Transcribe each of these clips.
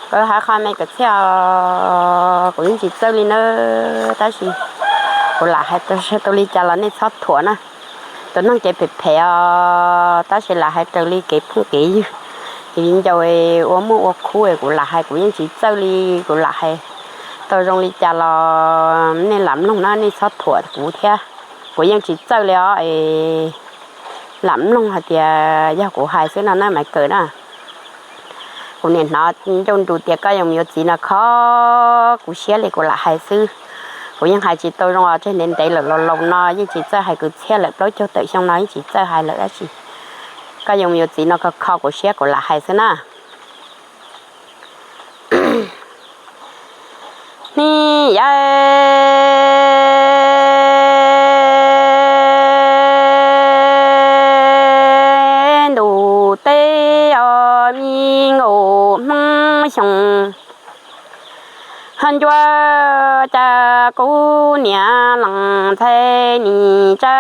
Kuv hais qhov me kawm txhiaj os, kuv yeej tsis txawj li nawb, tab sis kuv lam hais tau li cas los nej txhob thuam na. Tus neeg kev phem phem os, tab sis lam hais raws li kev phooj kev ywg, kev viv ncaus ua muaj ua khub, kuv lam hais kuv yeej tsis txawj li. Kuv lam hais tau zoo li cas los nej lam mloog na, nej txhob thuam kuv thiab. Kuv yeej tsis txawj li os, lam mloog hais tias yog kuv hais xwb no na Maiv Kawm na. Kuv niam hnov ncauj nrus tias koj yuav mus yuav txiv no kho kuv siab li, kuv lam hais xwb. Kuv yeej hais tsis tau zoo os, tseg ntev ntev lawm, laus laus no yeej tsis txawj hais kwv txhiaj lawm, plaub caug tawm xyoo no yeej tsis txawj hais lawm, tab sis koj yuav mus yuav txiv no kho kho kuv siab, kuv lam hais xwb na. Hnub yau ntuj teb os, me nkaus Hmoob xyoo, ho ncuav cas kuv niam lees ntxhais nim tsa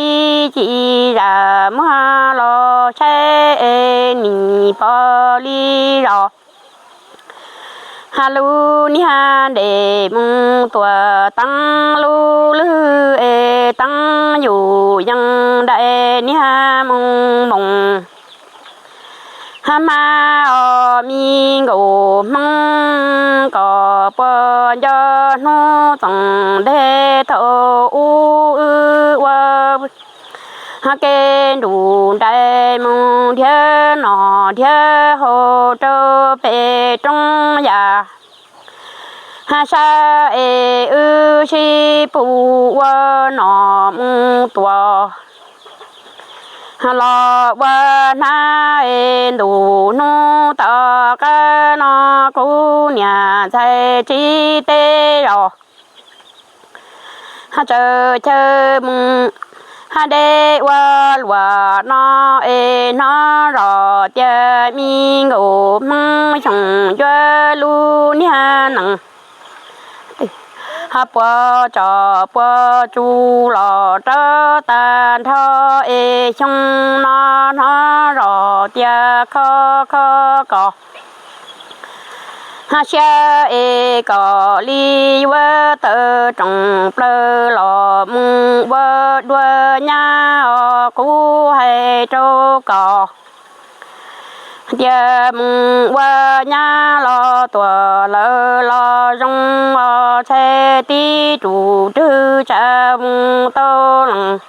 ib ci zam muag los saib es nim pom li zos. Ho lub niag nres mus tuam teeb lub lwg es teeb yus yees nraim niag mus npoos. Ho hma os, me nkaus Hmoob, kom puas nco hnub txoos ntej thaum ub wb ua ho kev nrus nraim mus nrhiav noj nrhiav haus rau pem roob yam. Ho sab es wb sib pus ua nom mus tuam, ho los ua hnab es ntuj hnub tom qab no kuv niam ntxhais tsib teg zos. Ho tsaws chaw mus, ho deb ua luam no es hnov zos tias me nkaus Hmoob xyoo ncuav lub niag nees. Ho puas tsom puas tsu los rau tag nrho es xyoo no hnov zos tias kho kho kos. Ho siab es kom li yuav tawm rooj plaws los mus ua dua nyab os, kuv hais rau koj tias mus ua nyab los tuam lawm los zoo os, ntxhais tib rus rwg tsa mus tau lees.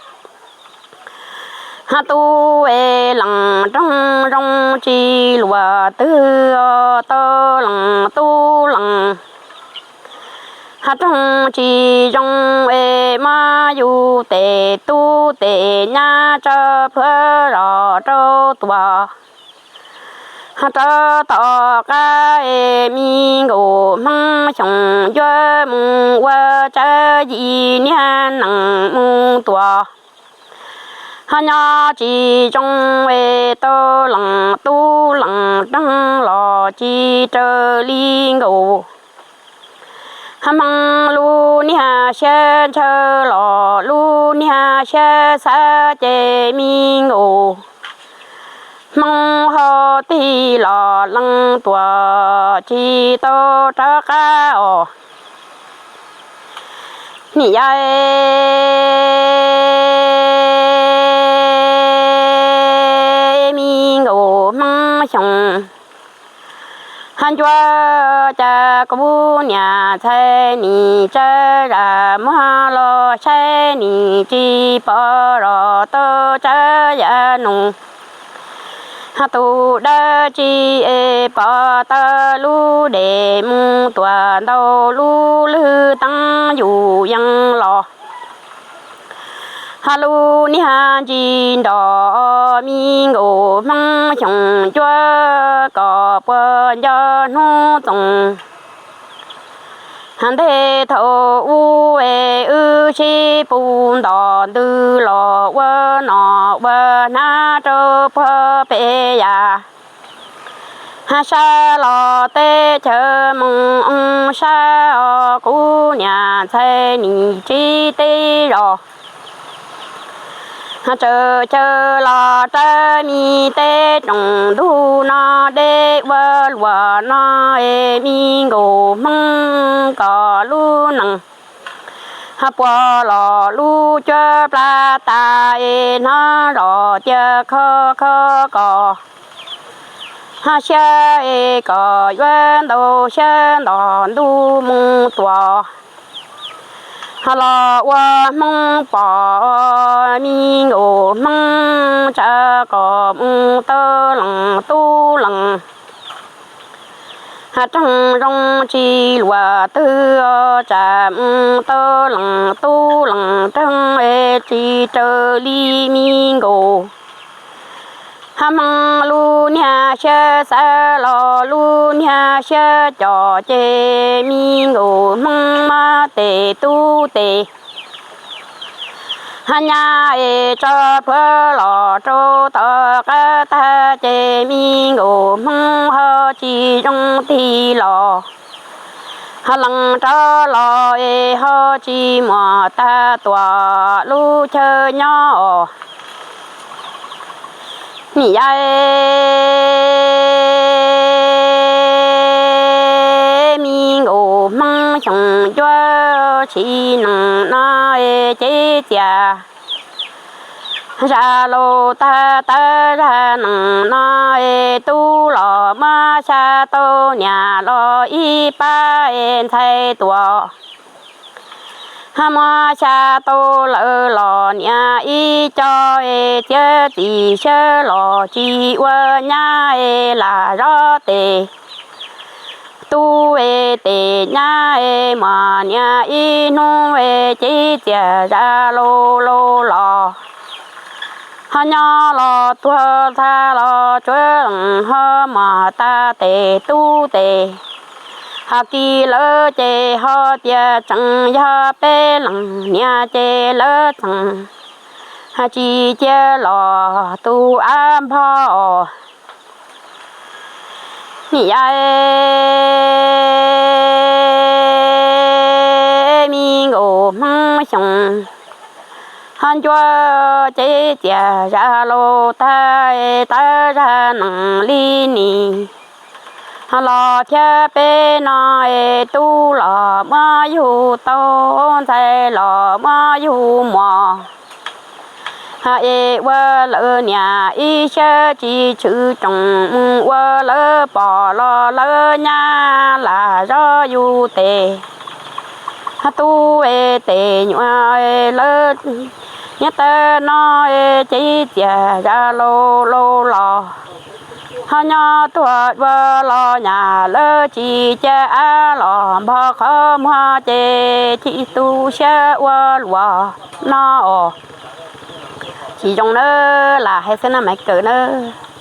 Ho tub es lees rooj zoo tsis luam twg os, tau lees tub lees. Ho rooj tsis zoo es muab yus tes tub tes nyab tso plhuav zos rau tuam. Ho rau tom qab es me nkaus Hmoob xyoo yuav mus ua tsawb yim niag nees mus tuam. Ho nyob tsis zoo es tau lees tub lees rooj los tsis raws li nkaus. Ho Hmoob lub niag siab ntshaw los lub niag siab xav ces me nkaus Hmoob ho tig los lees tuam tsis tau rov qab os. Nim yog me nkaus Hmoob xyoo, ho ncuav cas kuv niam ntxhais nim tsa zam muag los saib nim tsis pom zos tau tsawb yam nus. Ho tus dab tsi es pom tau lub dej mus tuam ntau lub lwg teeb yus yees los. Ho lub niag ntsis nrog me nkaus Hmoob xyoo cuab kom puas nco hnub txoos. Ho ntej thaum ub es wb sib pus ntom ntws los ua nom ua hnab rau puag pem yam. Ho sab los teb chaws mus oo sab os, kuv niam ntxhais nim tsib teg zos. Tsaws chaw los rawv mi teb tsoom ntug no, deb ua luam no es mi nkaus hmoob kom lub nees puas los lub cuab plab tas es hnov zom tias kho kho kom siab es kom yuav ntau siab ntom ntuj mus tuam los ua hmoob pom mi nkaus hmoob tsa kom mus tau lees tub lees. Reeg zoo tsis luam twg tsam mus tau lees tub lees reeg es tsis raws li mi nkaus hmoob lub niag siab xav los lub niag siab cos ces mi nkaus hmoob muab tes tub tes nyab es tso plhuav los rau tom qab tag ces mi nkaus hmoob ho tsis zoo tig los lees rov los es ho tsis muaj tag tuam lub chaw nyob os. Nim yav mi nkaus hmoob xyoo cuaj txhiab nees no es cev txias zaj laus tag, tawv zaj nees no es tub los muab xya tau niam los ib pab es ntxhais tuam muab xya tau lawm los niam ib co es txiav txim siab los tsis ua nyab es lam zov tes tub es tes nyab es mas niam ib hnub es cev txias zaj laus laus los ho nyob los tuag txha los tsuav lees ho mas tag tes tub tes. Ho kis lawv ces ho tias tseem yog peb lees niam ces lawv tseem tsis cia los tus av npog os. Nim yav mi nkaus hmoob xyoo ho ncua cev txias zaj laus tag, tawv zaj nees li nim los thiab peb no es tub los muab yug tau, ntxhais los muab yug mos es ua lawv niam ib siab tsis tshwm tsoom mus ua lawv pom los lawv nyab lam zov yus tes tub es tes nyuam lawv nyob tawm no es cev txias zaj laus laus los ho nyob tuag dua los nyab lawv tsis cia av los npog qhov muag ces chim tu siab ua luam no os. Tsis zoo nawb, lam hais xwb na Maiv Kawm nawb.